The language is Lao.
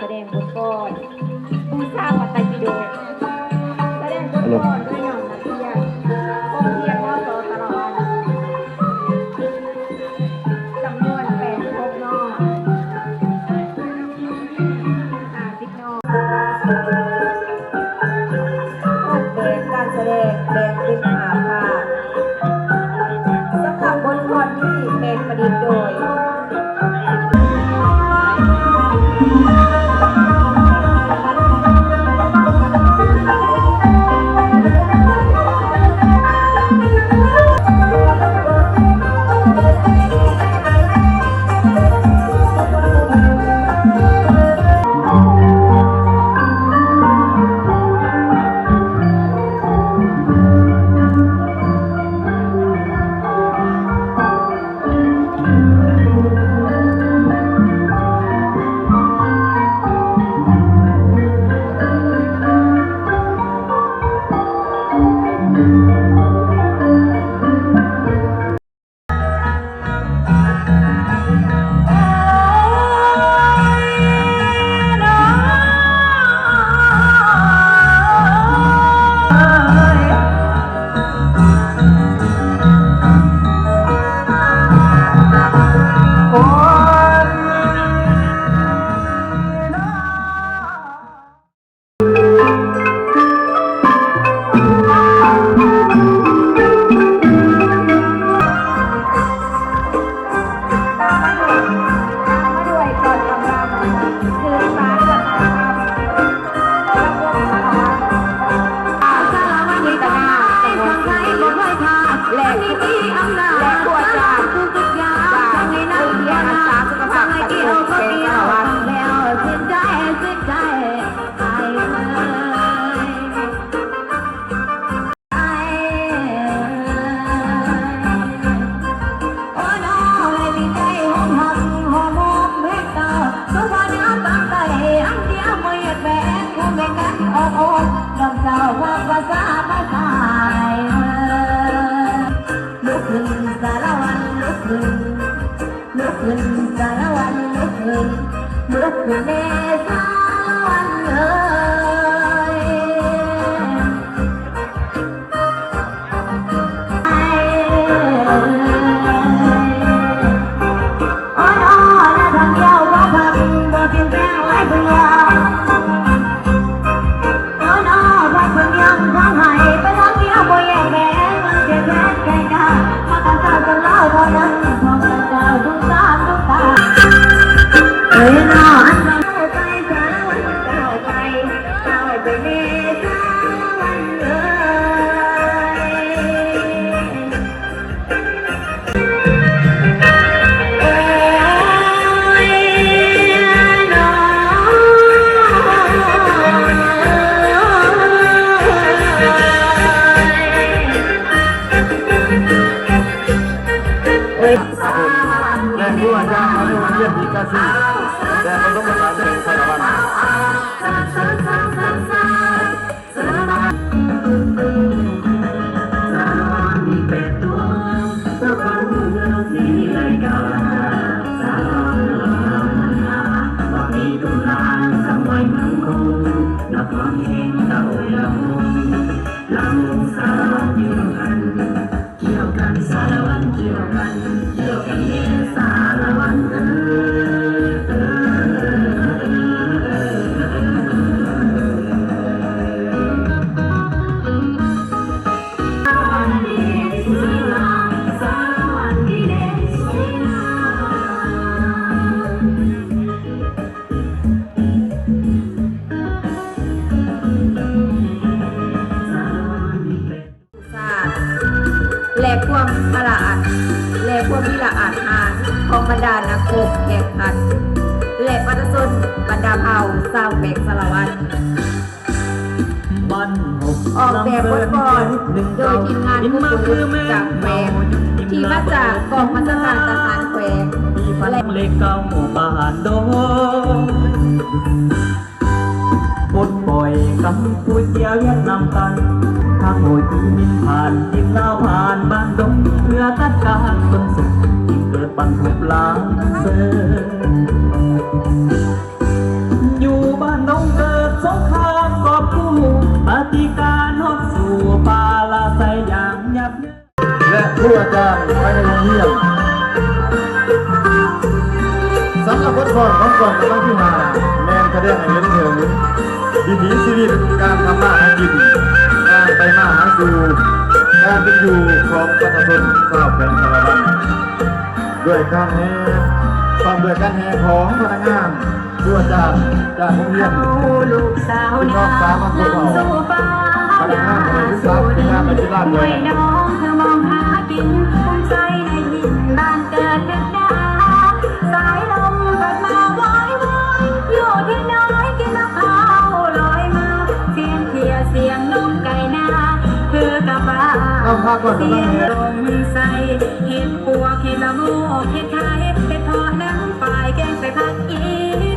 ສະແດງບົດກອນ ບູຊາພະໄຕປິໂດກ ສະແດງບົດກອນໂດຍນ້ອງນັກຮຽນ ໂຮງຮຽນ ມສ ສາລະວັນ ຈຳນວນແປດສິບຫົກໜໍ່ ຫ້າສິບໜໍ່. ຮູບແບບການສະແດງແບ່ງເປັນຫ້າພາກ. ສຳລັບບົດກອນນີ້ແມ່ນປະດິດໂດຍ ແລະ ຄູອາຈານຈາກໂຮງຮຽນຮັກສາສຸຂະພາບ ປະຖົມ ແຂວງສາລະວັນ. ລຸກຂຶ້ນສາລະວັນ ລຸກຂຶ້ນ ລຸກຂຶ້ນສາລະວັນ ລຸກຂຶ້ນ ລຸກຂຶ້ນແດ່ສາລະວັນເອີຍ. ແລະ ຄູອາຈານມະຫາວິທະຍາໄລເອກະກະສິນ ແລະ ປະຖົມມະສານແຂວງສາລະວັນ. ຊາດ ແລະ ຄວາມອະລະອາດ ແລະ ຄວາມມີລະອາດຫານຂອງບັນດານັກຮົບແຂ່ງຂັນ ແລະ ປະຊາຊົນບັນດາເຜົ່າຊາວແຂວງສາລະວັນ. ອອກແບບບົດກອນໂດຍທີມງານຄູຝຶກຈາກແຂວງ ທີ່ມາຈາກກອງບັນຊາການທະຫານແຂວງ ແລະ ເລກເກົ້າບ້ານດອງ. ປົດປ່ອຍກຳປູເຈຍຫວຽດນາມໃຕ້ ທາງໂຮຈິມິນຜ່ານ ຈີນລາວຜ່ານບ້ານດົງ ເພື່ອຈັດການຂົນສົ່ງ ຈຶ່ງເກີດບັນທຸບລາເຊີ ຢູ່ ບ້ານດົງເກີດສົງຄາມກອບກູ້ ປະຕິການຮອດສູ່ປາລາໄຊຢ່າງຫຍາບເຍີ້ນ ແລະ ຄູອາຈານພາຍໃນໂຮງຮຽນ. ສຳລັບບົດພ້ອມຂອງກ່ອນກຳລັງທີຫ້າ ແມ່ນສະແດງໃຫ້ເຫັນເຖິງວິຖີຊີວິດການທຳມາຫາກິນ, ການໄປມາຫາສູ່, ການເປັນຢູ່ຂອງປະຊາຊົນຊາວແຂວງສາລະວັນ ດ້ວຍການແຫ່ ພ້ອມດ້ວຍການແຫ່ຂອງພະນັກງານ ຄູອາຈານຈາກໂຮງຮຽນ ພີ່ນ້ອງສາມັນຜູ້ເຖົ້າ ພະນັກງານນັກສຶກສາ ທີມງານນັກກິລາດ້ວຍ. ເອົາ ພາກ່ອນ ສຽງລົມໃສ່ ເຫັດປວກ ເຫັດລະໂງກ ເຫັດໄຂ່ ເຫັດເຜາະ ນາງຝ້າຍ ແກງໃສ່ຜັກອີ